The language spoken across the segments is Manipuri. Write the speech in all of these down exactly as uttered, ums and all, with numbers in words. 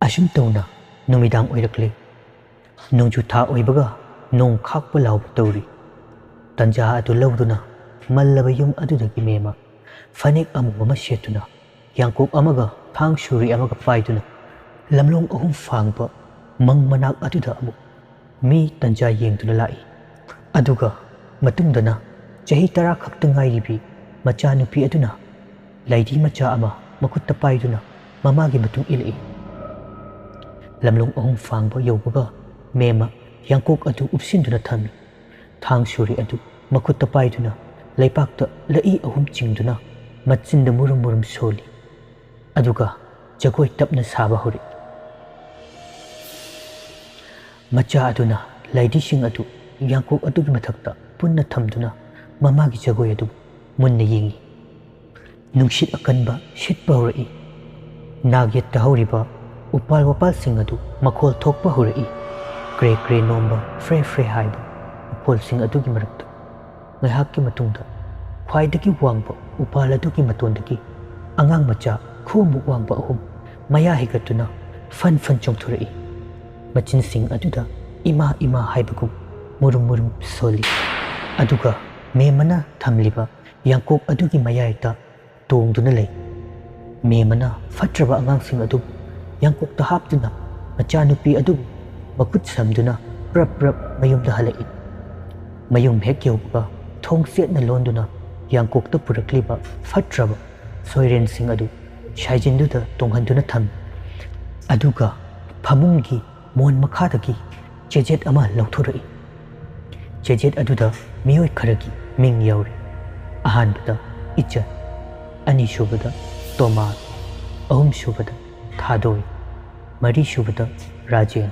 ꯑꯁꯨꯝ ꯇꯧꯅ ꯅꯨꯃꯤꯗꯥꯡ ꯑꯣꯏꯔꯛꯂꯦ꯫ ꯅꯣꯡꯖꯨ ꯊꯥ ꯑꯣꯏꯕꯒ ꯅꯣꯡ ꯈꯥꯛꯄ ꯂꯥꯎꯕ ꯇꯧꯔꯤ꯫ ꯇꯟꯖꯥ ꯑꯗꯨ ꯂꯧꯗꯨꯅ ꯃꯜꯂꯕ ꯌꯨꯝ ꯑꯗꯨꯗꯒꯤ ꯃꯦꯝꯃ ꯐꯅꯦꯛ ꯑꯃꯨꯕ ꯑꯃ ꯁꯦꯠꯇꯨꯅ, ꯌꯥꯡꯀꯣꯛ ꯑꯃꯒ ꯊꯥꯡ ꯁꯨꯔꯤ ꯑꯃꯒ ꯄꯥꯏꯗꯨꯅ, ꯂꯝꯂꯣꯡ ꯑꯍꯨꯝ ꯐꯥꯡꯕ ꯃꯪ ꯃꯅꯥꯛ ꯑꯗꯨꯗ ꯑꯃꯨꯛ ꯃꯤ ꯇꯟꯖꯥ ꯌꯦꯡꯗꯨꯅ ꯂꯥꯛꯏ꯫ ꯑꯗꯨꯒ ꯃꯇꯨꯡꯗꯅ ꯆꯍꯤ ꯇꯔꯥ ꯈꯛꯇ ꯉꯥꯏꯔꯤꯕꯤ ꯃꯆꯥꯅꯨꯄꯤ ꯑꯗꯨꯅ ꯂꯥꯏꯙꯤ ꯃꯆꯥ ꯑꯃ ꯃꯈꯨꯠꯇ ꯄꯥꯏꯗꯨꯅ ꯃꯃꯥꯒꯤ ꯃꯇꯨꯡ ꯏꯜꯂꯛꯏ꯫ ꯂꯝꯂꯣꯡ ꯑꯍꯨꯝ ꯐꯥꯡꯕ ꯌꯧꯕꯒ ꯃꯦꯝꯃ ꯌꯥꯡꯀꯣꯛ ꯑꯗꯨ ꯎꯞꯁꯤꯟꯗꯨꯅ ꯊꯝꯃꯤ꯫ ꯊꯥꯡ ꯁꯨꯔꯤ ꯑꯗꯨ ꯃꯈꯨꯠꯇ ꯄꯥꯏꯗꯨꯅ ꯂꯩꯄꯥꯛꯇ ꯂꯛꯏ ꯑꯍꯨꯝ ꯆꯤꯡꯗꯨꯅ ꯃꯆꯤꯟꯗ ꯃꯨꯔꯨꯝ ꯃꯨꯔꯨꯝ ꯁꯣꯜꯂꯤ꯫ ꯑꯗꯨꯒ ꯖꯒꯣꯏ ꯇꯞꯅ ꯁꯥꯕ ꯍꯧꯔꯛꯏ꯫ ꯃꯆꯥ ꯑꯗꯨꯅ ꯂꯥꯏꯙꯤꯁꯤꯡ ꯑꯗꯨ ꯌꯥꯡꯀꯣꯛ ꯑꯗꯨꯒꯤ ꯃꯊꯛꯇ ꯄꯨꯟꯅ ꯊꯝꯗꯨꯅ ꯃꯃꯥꯒꯤ ꯖꯒꯣꯏ ꯑꯗꯨ ꯃꯨꯟꯅ ꯌꯦꯡꯏ꯫ ꯅꯨꯡꯁꯤꯠ ꯑꯀꯟꯕ ꯁꯤꯠꯄ ꯍꯧꯔꯛꯏ꯫ ꯅꯥꯛ ꯌꯦꯠꯇ ꯍꯧꯔꯤꯕ ꯎꯄꯥꯜ ꯋꯥꯄꯥꯜꯁꯤꯡ ꯑꯗꯨ ꯃꯈꯣꯜ ꯊꯣꯛꯄ ꯍꯧꯔꯛꯏ꯫ ꯀ꯭ꯔꯦ ꯀ꯭ꯔꯦ ꯅꯣꯝꯕ, ꯐ꯭ꯔꯦ ꯐ꯭ꯔꯦ ꯍꯥꯏꯕ ꯎꯈꯣꯜꯁꯤꯡ ꯑꯗꯨꯒꯤ ꯃꯔꯛꯇ ꯉꯥꯏꯍꯥꯛꯀꯤ ꯃꯇꯨꯡꯗ ꯈ꯭ꯋꯥꯏꯗꯒꯤ ꯋꯥꯡꯕ ꯎꯄꯥꯜ ꯑꯗꯨꯒꯤ ꯃꯇꯣꯟꯗꯒꯤ ꯑꯉꯥꯡ ꯃꯆꯥ ꯈꯨꯃꯨꯛ ꯋꯥꯡꯕ ꯑꯍꯨꯝ ꯃꯌꯥ ꯍꯤꯒꯠꯇꯨꯅ ꯐꯟ ꯐꯟ ꯆꯣꯡꯊꯣꯔꯛꯏ꯫ ꯃꯆꯤꯟꯁꯤꯡ ꯑꯗꯨꯗ "ꯏꯃꯥ, ꯏꯃꯥ" ꯍꯥꯏꯕꯒꯨꯝ ꯃꯨꯔꯨꯝ ꯃꯨꯔꯨꯝ ꯁꯣꯜꯂꯤ꯫ ꯑꯗꯨꯒ ꯃꯦꯝꯃꯅ ꯊꯝꯂꯤꯕ ꯌꯥꯡꯀꯣꯛ ꯑꯗꯨꯒꯤ ꯃꯌꯥꯏꯗ ꯇꯣꯡꯗꯨꯅ ꯂꯩ꯫ ꯃꯦꯝꯃꯅ ꯐꯠꯇ꯭ꯔꯕ ꯑꯉꯥꯡꯁꯤꯡ ꯑꯗꯨꯕꯨ ꯌꯥꯡꯀꯣꯛꯇ ꯍꯥꯞꯇꯨꯅ ꯃꯆꯥꯅꯨꯄꯤ ꯑꯗꯨꯕꯨ ꯃꯈꯨꯠ ꯁꯝꯗꯨꯅ ꯄ꯭ꯔꯞ ꯄ꯭ꯔꯞ ꯃꯌꯨꯝꯗ ꯍꯜꯂꯛꯏ꯫ ꯃꯌꯨꯝ ꯍꯦꯛ ꯌꯧꯕꯒ ꯊꯣꯡ ꯆꯦꯠꯅ ꯂꯣꯟꯗꯨꯅ ꯌꯥꯡꯀꯣꯛꯇ ꯄꯨꯔꯛꯂꯤꯕ ꯐꯠꯇ꯭ꯔꯕ ꯁꯣꯏꯔꯦꯟꯁꯤꯡ ꯑꯗꯨ ꯁꯥꯏꯖꯤꯟꯗꯨꯗ ꯇꯣꯡꯍꯟꯗꯨꯅ ꯊꯝꯃꯤ꯫ ꯑꯗꯨꯒ ꯐꯃꯨꯡꯒꯤ ꯃꯣꯟ ꯃꯈꯥꯗꯒꯤ ꯆꯦꯖꯦꯠ ꯑꯃ ꯂꯧꯊꯣꯔꯛꯏ꯫ ꯆꯦꯖꯦꯠ ꯑꯗꯨꯗ ꯃꯤꯑꯣꯏ ꯈꯔꯒꯤ ꯃꯤꯡ ꯌꯥꯎꯔꯤ꯫ ꯑꯍꯥꯟꯕꯗ ꯏꯆꯟ, ꯑꯅꯤꯁꯨꯕꯗ ꯇꯣꯃꯥꯜ, ꯑꯍꯨꯝꯁꯨꯕꯗ ꯊꯥꯗꯣꯏ, ꯃꯔꯤꯁꯨꯕꯗ ꯔꯥꯖꯦꯟ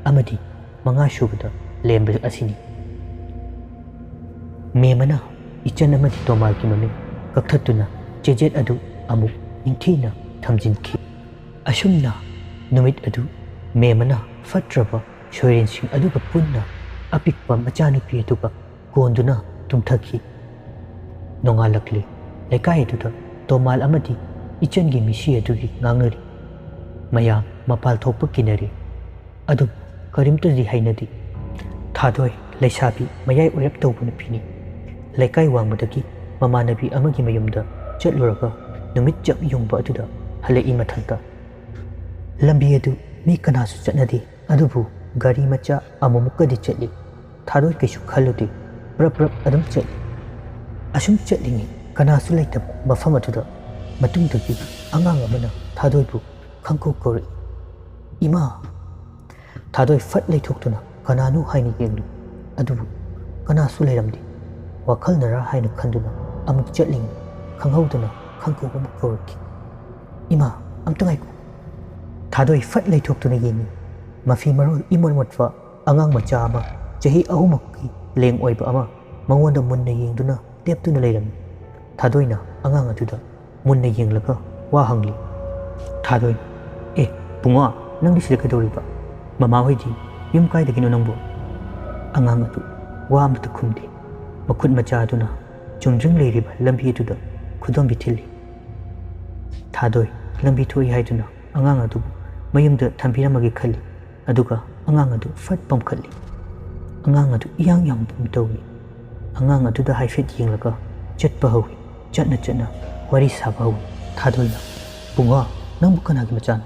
ꯑꯃꯗꯤ ꯃꯉꯥꯁꯨꯕꯗ ꯂꯦꯝꯕ ꯑꯁꯤꯅꯤ꯫ ꯃꯦꯝꯃꯅ ꯏꯆꯟ ꯑꯃꯗꯤ ꯇꯣꯃꯥꯜꯒꯤ ꯃꯃꯤꯡ ꯀꯛꯊꯠꯇꯨꯅ ꯆꯦꯖꯦꯠ ꯑꯗꯨ ꯑꯃꯨꯛ ꯅꯤꯡꯊꯤꯅ ꯊꯝꯖꯤꯟꯈꯤ꯫ ꯑꯁꯨꯝꯅ ꯅꯨꯃꯤꯠ ꯑꯗꯨ ꯃꯦꯝꯃꯅ ꯐꯠꯇ꯭ꯔꯕ ꯁꯣꯏꯔꯦꯟꯁꯤꯡ ꯑꯗꯨꯒ ꯄꯨꯟꯅ ꯑꯄꯤꯛꯄ ꯃꯆꯥꯅꯨꯄꯤ ꯑꯗꯨꯒ ꯀꯣꯟꯗꯨꯅ ꯇꯨꯝꯊꯈꯤ꯫ ꯅꯣꯡꯉꯥꯜꯂꯛꯂꯦ꯫ ꯂꯩꯀꯥꯏ ꯑꯗꯨꯗ ꯇꯣꯃꯥꯜ ꯑꯃꯗꯤ ꯏꯆꯟꯒꯤ ꯃꯤꯁꯤ ꯑꯗꯨꯒꯤ ꯉꯥꯡꯅꯔꯤ꯫ ꯃꯌꯥꯝ ꯃꯄꯥꯜ ꯊꯣꯛꯄ ꯀꯤꯅꯔꯤ꯫ ꯑꯗꯨꯕꯨ ꯀꯔꯤꯝꯇꯗꯤ ꯍꯥꯏꯅꯗꯦ꯫ ꯊꯥꯗꯣꯏ ꯂꯩꯁꯥꯕꯤ ꯃꯌꯥꯏ ꯑꯣꯏꯔꯞ ꯇꯧꯕ ꯅꯨꯄꯤꯅꯤ꯫ ꯂꯩꯀꯥꯏ ꯋꯥꯡꯃꯗꯒꯤ ꯃꯃꯥꯟꯅꯕꯤ ꯑꯃꯒꯤ ꯃꯌꯨꯝꯗ ꯆꯠꯂꯨꯔꯒ ꯅꯨꯃꯤꯠ ꯆꯞ ꯌꯨꯡꯕ ꯑꯗꯨꯗ ꯍꯜꯂꯛꯏ ꯃꯊꯟꯇ꯫ ꯂꯝꯕꯤ ꯑꯗꯨ ꯃꯤ ꯀꯅꯥꯁꯨ ꯆꯠꯅꯗꯦ, ꯑꯗꯨꯕꯨ ꯒꯥꯔꯤ ꯃꯆꯥ ꯑꯃꯨꯛꯃꯨꯛꯀꯗꯤ ꯆꯠꯂꯤ꯫ ꯊꯥꯗꯣꯏ ꯀꯩꯁꯨ ꯈꯜꯂꯨꯗꯦ, ꯄ꯭ꯔꯞ ꯄ꯭ꯔꯞ ꯑꯗꯨꯝ ꯆꯠꯂꯤ꯫ ꯑꯁꯨꯝ ꯆꯠꯂꯤꯉꯩ ꯀꯅꯥꯁꯨ ꯂꯩꯇꯕ ꯃꯐꯝ ꯑꯗꯨꯗ ꯃꯇꯨꯡꯗꯒꯤ ꯑꯉꯥꯡ ꯑꯃꯅ ꯊꯥꯗꯣꯏꯕꯨ ꯈꯪꯀꯧ ꯀꯧꯔꯛꯏ꯫ "ꯏꯃꯥ!" ꯊꯥꯗꯣꯏ ꯐꯠ ꯂꯩꯊꯣꯛꯇꯨꯅ ꯀꯅꯥꯅꯣ ꯍꯥꯏꯅ ꯌꯦꯡꯂꯨꯏ, ꯑꯗꯨꯕꯨ ꯀꯅꯥꯁꯨ ꯂꯩꯔꯝꯗꯦ꯫ ꯋꯥꯈꯜꯅꯔꯥ ꯍꯥꯏꯅ ꯈꯟꯗꯨꯅ ꯑꯃꯨꯛ ꯆꯠꯂꯤꯉꯩ ꯈꯪꯍꯧꯗꯅ ꯈꯪꯀꯧ ꯑꯃꯨꯛ ꯀꯧꯔꯛꯈꯤ꯫ "ꯏꯃꯥ, ꯑꯝꯇ ꯉꯥꯏꯈꯣ!" ꯊꯥꯗꯣꯏ ꯐꯠ ꯂꯩꯊꯣꯛꯇꯨꯅ ꯌꯦꯡꯉꯤ꯫ ꯃꯐꯤ ꯃꯔꯣꯜ ꯏꯃꯣꯠ ꯃꯣꯠꯄ ꯑꯉꯥꯡ ꯃꯆꯥ ꯑꯃ, ꯆꯍꯤ ꯑꯍꯨꯝꯃꯨꯛꯀꯤ ꯂꯦꯡ ꯑꯣꯏꯕ ꯑꯃ, ꯃꯉꯣꯟꯗ ꯃꯨꯟꯅ ꯌꯦꯡꯗꯨꯅ ꯂꯦꯞꯇꯨꯅ ꯂꯩꯔꯝꯃꯤ꯫ ꯊꯥꯗꯣꯏꯅ ꯑꯉꯥꯡ ꯑꯗꯨꯗ ꯃꯨꯟꯅ ꯌꯦꯡꯂꯒ ꯋꯥ ꯍꯪꯂꯤ꯫ ꯊꯥꯗꯣꯏ, "ꯑꯦ, ꯄꯨꯡꯉꯣ, ꯅꯪꯗꯤ ꯁꯤꯗ ꯀꯩꯗꯧꯔꯤꯕ? ꯃꯃꯥ ꯍꯣꯏꯗꯤ? ꯌꯨꯝ ꯀꯥꯏꯗꯒꯤꯅꯣ ꯅꯪꯕꯨ?" ꯑꯉꯥꯡ ꯑꯗꯨ ꯋꯥ ꯑꯃꯠꯇ ꯈꯨꯝꯗꯦ꯫ ꯃꯈꯨꯠ ꯃꯆꯥ ꯑꯗꯨꯅ ꯆꯨꯝꯗ꯭ꯔꯤꯡ ꯂꯩꯔꯤꯕ ꯂꯝꯕꯤ ꯑꯗꯨꯗ ꯈꯨꯗꯣꯝꯕꯤ ꯊꯤꯜꯂꯤ꯫ ꯊꯥꯗꯣꯏ ꯂꯝꯕꯤ ꯊꯣꯛꯏ ꯍꯥꯏꯗꯨꯅ ꯑꯉꯥꯡ ꯑꯗꯨꯕꯨ ꯃꯌꯨꯝꯗ ꯊꯝꯕꯤꯔꯝꯃꯒꯦ ꯈꯜꯂꯤ꯫ ꯑꯗꯨꯒ ꯑꯉꯥꯡ ꯑꯗꯨ ꯐꯠ ꯄꯝꯈꯠꯂꯤ꯫ ꯑꯉꯥꯡ ꯑꯗꯨ ꯏꯌꯥꯡ ꯌꯥꯡꯕꯒꯨꯝ ꯇꯧꯏ꯫ ꯑꯉꯥꯡ ꯑꯗꯨꯗ ꯍꯥꯏꯐꯦꯠ ꯌꯦꯡꯂꯒ ꯆꯠꯄ ꯍꯧꯏ꯫ ꯆꯠꯅ ꯆꯠꯅ ꯋꯥꯔꯤ ꯁꯥꯕ ꯍꯧꯏ꯫ ꯊꯥꯗꯣꯏꯅ, "ꯄꯨꯡꯉꯣ, ꯅꯪꯕꯨ ꯀꯅꯥꯒꯤ ꯃꯆꯥꯅꯣ?"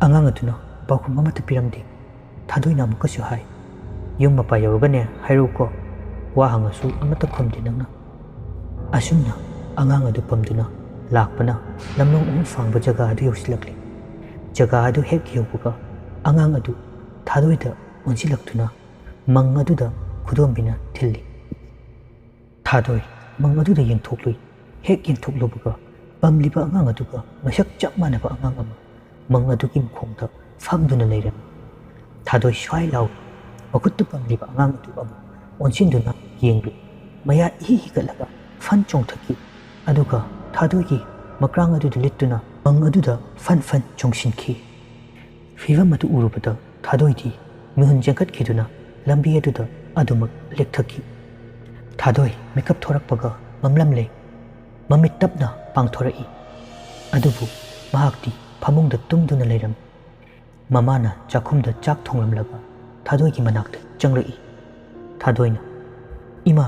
ꯑꯉꯥꯡ ꯑꯗꯨꯅ ꯄꯥꯎꯈꯨꯝ ꯑꯃꯠꯇ ꯄꯤꯔꯝꯗꯦ꯫ ꯊꯥꯗꯣꯏꯅ ꯑꯃꯨꯛꯀꯁꯨ ꯍꯥꯏ, "ꯌꯨꯝ ꯃꯄꯥ ꯌꯧꯔꯒꯅꯦ ꯍꯥꯏꯔꯛꯎꯀꯣ, ꯋꯥ ꯍꯪꯉꯁꯨ ꯑꯃꯠꯇ ꯈꯨꯝꯗꯦ ꯅꯪꯅ꯫" ꯑꯁꯨꯝꯅ ꯑꯉꯥꯡ ꯑꯗꯨ ꯄꯝꯗꯨꯅ ꯂꯥꯛꯄꯅ ꯂꯝꯂꯣꯡ ꯑꯍꯨꯝ ꯐꯥꯡꯕ ꯖꯒꯥ ꯑꯗꯨ ꯌꯧꯁꯤꯜꯂꯛꯂꯤ꯫ ꯖꯒꯥ ꯑꯗꯨ ꯍꯦꯛ ꯌꯧꯕꯒ ꯑꯉꯥꯡ ꯑꯗꯨ ꯊꯥꯗꯣꯏꯗ ꯑꯣꯟꯁꯤꯜꯂꯛꯇꯨꯅ ꯃꯪ ꯑꯗꯨꯗ ꯈꯨꯗꯣꯝꯕꯤꯅ ꯊꯤꯜꯂꯤ꯫ ꯊꯥꯗꯣꯏ ꯃꯪ ꯑꯗꯨꯗ ꯌꯦꯡꯊꯣꯛꯂꯨꯏ꯫ ꯍꯦꯛ ꯌꯦꯡꯊꯣꯛꯂꯨꯕꯒ ꯄꯝꯂꯤꯕ ꯑꯉꯥꯡ ꯑꯗꯨꯒ ꯃꯁꯛ ꯆꯞ ꯃꯥꯟꯅꯕ ꯑꯉꯥꯡ ꯑꯃ ꯃꯪ ꯑꯗꯨꯒꯤ ꯃꯈꯣꯡꯗ ꯐꯝꯗꯨꯅ ꯂꯩꯔꯝꯃꯤ꯫ ꯊꯥꯗꯣꯏ ꯁ꯭ꯋꯥꯏ ꯂꯥꯎꯏ꯫ ꯃꯈꯨꯠꯇ ꯄꯝꯂꯤꯕ ꯑꯉꯥꯡ ꯑꯗꯨ ꯑꯃꯨꯛ ꯑꯣꯟꯁꯤꯟꯗꯨꯅ ꯌꯦꯡꯂꯨꯏ꯫ ꯃꯌꯥ ꯏꯍꯤ ꯍꯤꯒꯠꯂꯒ ꯐꯟ ꯆꯣꯡꯊꯈꯤ꯫ ꯑꯗꯨꯒ ꯊꯥꯗꯣꯏꯒꯤ ꯃꯀ꯭ꯔꯥꯡ ꯑꯗꯨꯗ ꯂꯤꯠꯇꯨꯅ ꯃꯪ ꯑꯗꯨꯗ ꯐꯟ ꯐꯟ ꯆꯣꯡꯁꯤꯟꯈꯤ꯫ ꯐꯤꯚꯝ ꯑꯗꯨ ꯎꯔꯨꯕꯗ ꯊꯥꯗꯣꯏꯗꯤ ꯃꯤꯍꯨꯟ ꯆꯦꯟꯈꯠꯈꯤꯗꯨꯅ ꯂꯝꯕꯤ ꯑꯗꯨꯗ ꯑꯗꯨꯃꯛ ꯂꯦꯛꯊꯈꯤ꯫ ꯊꯥꯗꯣꯏ ꯃꯤꯀꯞ ꯊꯣꯔꯛꯄꯒ ꯃꯝꯂꯝꯂꯦ꯫ ꯃꯃꯤꯠ ꯇꯞꯅ ꯄꯥꯡꯊꯣꯔꯛꯏ꯫ ꯑꯗꯨꯕꯨ ꯃꯍꯥꯛꯇꯤ ꯐꯃꯨꯡꯗ ꯇꯨꯝꯗꯨꯅ ꯂꯩꯔꯝꯃꯤ꯫ ꯃꯃꯥꯅ ꯆꯥꯛꯈꯨꯝꯗ ꯆꯥꯛ ꯊꯣꯡꯂꯝꯂꯒ ꯊꯥꯗꯣꯏꯒꯤ ꯃꯅꯥꯛꯇ ꯆꯪꯂꯛꯏ꯫ ꯊꯥꯗꯣꯏꯅ, "ꯏꯃꯥ,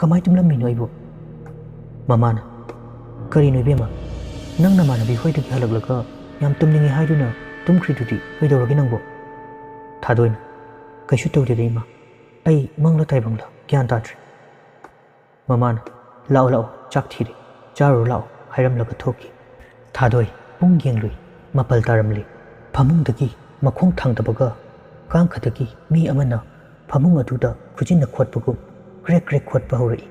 ꯀꯃꯥꯏ ꯇꯨꯝꯂꯝꯃꯤꯅꯣ ꯑꯩꯕꯨ?" ꯃꯃꯥꯅ, "ꯀꯔꯤꯅꯣ ꯏꯕꯦꯝꯃ, ꯅꯪ ꯅꯃꯥꯟꯅꯕꯤ ꯍꯣꯏꯗꯒꯤ ꯍꯜꯂꯛꯂꯒ ꯌꯥꯝ ꯇꯨꯝꯅꯤꯡꯉꯤ ꯍꯥꯏꯗꯨꯅ ꯇꯨꯝꯈ꯭ꯔꯤꯗꯨꯗꯤ ꯀꯩꯗꯧꯔꯒꯦ ꯅꯪꯕꯣ?" ꯊꯥꯗꯣꯏꯅ, "ꯀꯩꯁꯨ ꯇꯧꯗꯦꯗ ꯏꯃꯥ, ꯑꯩ ꯃꯪꯂ ꯇꯥꯏꯕꯪꯂ ꯒ꯭ꯌꯥꯟ ꯇꯥꯗ꯭ꯔꯦ꯫" ꯃꯃꯥꯅ, "ꯂꯥꯛꯑꯣ ꯂꯥꯛꯑꯣ, ꯆꯥꯛ ꯊꯤꯔꯦ, ꯆꯥꯔꯨꯔꯣ ꯂꯥꯛꯑꯣ" ꯍꯥꯏꯔꯝꯂꯒ ꯊꯣꯛꯈꯤ꯫ ꯊꯥꯗꯣꯏ ꯄꯨꯡ ꯌꯦꯡꯂꯨꯏ, ꯃꯥꯄꯜ ꯇꯥꯔꯝꯂꯦ꯫ ꯐꯃꯨꯡꯗꯒꯤ ꯃꯈꯣꯡ ꯊꯥꯡꯗꯕꯒ ꯀꯥꯡꯈꯗꯒꯤ ꯃꯤ ꯑꯃꯅ ꯐꯃꯨꯡ ꯑꯗꯨꯗ ꯈꯨꯖꯤꯟꯅ ꯈꯣꯠꯄꯒꯨꯝ ꯀ꯭ꯔꯦꯛ ꯀ꯭ꯔꯦꯛ ꯈꯣꯠꯄ ꯍꯧꯔꯛꯏ꯫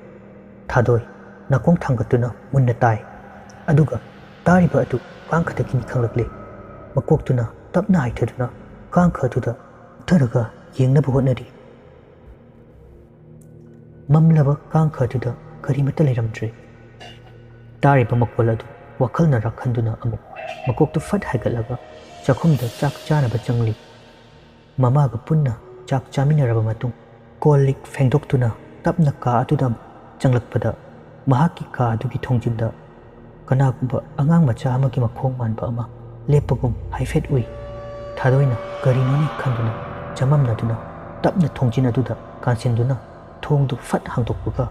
ꯊꯥꯗꯣꯏ ꯅꯥꯀꯣꯡ ꯊꯥꯡꯒꯠꯇꯨꯅ ꯃꯨꯟꯅ ꯇꯥꯏ꯫ ꯑꯗꯨꯒ ꯇꯥꯔꯤꯕ ꯑꯗꯨ ꯀꯥꯡꯈꯗꯒꯤꯅꯤ ꯈꯪꯂꯛꯂꯦ꯫ ꯃꯀꯣꯛꯇꯨꯅ ꯇꯞꯅ ꯍꯥꯏꯊꯗꯨꯅ ꯀꯥꯡꯈ ꯑꯗꯨꯗ ꯊꯔꯒ ꯌꯦꯡꯅꯕ ꯍꯣꯠꯅꯔꯤ꯫ ꯃꯝꯂꯕ ꯀꯥꯡꯈ ꯑꯗꯨꯗ ꯀꯔꯤꯃꯠꯇ ꯂꯩꯔꯝꯗ꯭ꯔꯦ꯫ ꯇꯥꯔꯤꯕ ꯃꯈꯣꯜ ꯑꯗꯨ ꯋꯥꯈꯜꯅ ꯔꯥꯈꯟꯗꯨꯅ ꯑꯃꯨꯛ ꯃꯀꯣꯛꯇꯨ ꯐꯠ ꯍꯥꯏꯒꯠꯂꯒ ꯆꯥꯛꯈꯨꯝꯗ ꯆꯥꯛ ꯆꯥꯅꯕ ꯆꯪꯂꯤ꯫ ꯃꯃꯥꯒ ꯄꯨꯟꯅ ꯆꯥꯛ ꯆꯥꯃꯤꯟꯅꯔꯕ ꯃꯇꯨꯡ ꯀꯣꯜ ꯂꯤꯛ ꯐꯦꯡꯗꯣꯛꯇꯨꯅ ꯇꯞꯅ ꯀꯥ ꯑꯗꯨꯗ ꯑꯃꯨꯛ ꯆꯪꯂꯛꯄꯗ ꯃꯍꯥꯛꯀꯤ ꯀꯥ ꯑꯗꯨꯒꯤ ꯊꯣꯡꯖꯤꯟꯗ ꯀꯅꯥꯒꯨꯝꯕ ꯑꯉꯥꯡ ꯃꯆꯥ ꯑꯃꯒꯤ ꯃꯈꯣꯡ ꯃꯥꯟꯕ ꯑꯃ ꯂꯦꯞꯄꯒꯨꯝ ꯍꯥꯏꯐꯦꯠ ꯎꯏ꯫ ꯊꯥꯗꯣꯏꯅ ꯀꯔꯤꯅꯣꯅꯦ ꯈꯟꯗꯨꯅ ꯆꯃꯝꯅꯗꯨꯅ ꯇꯞꯅ ꯊꯣꯡꯖꯤꯟ ꯑꯗꯨꯗ ꯀꯥꯟꯁꯤꯟꯗꯨꯅ ꯊꯣꯡꯗꯨ ꯐꯠ ꯍꯥꯡꯗꯣꯛꯄꯒ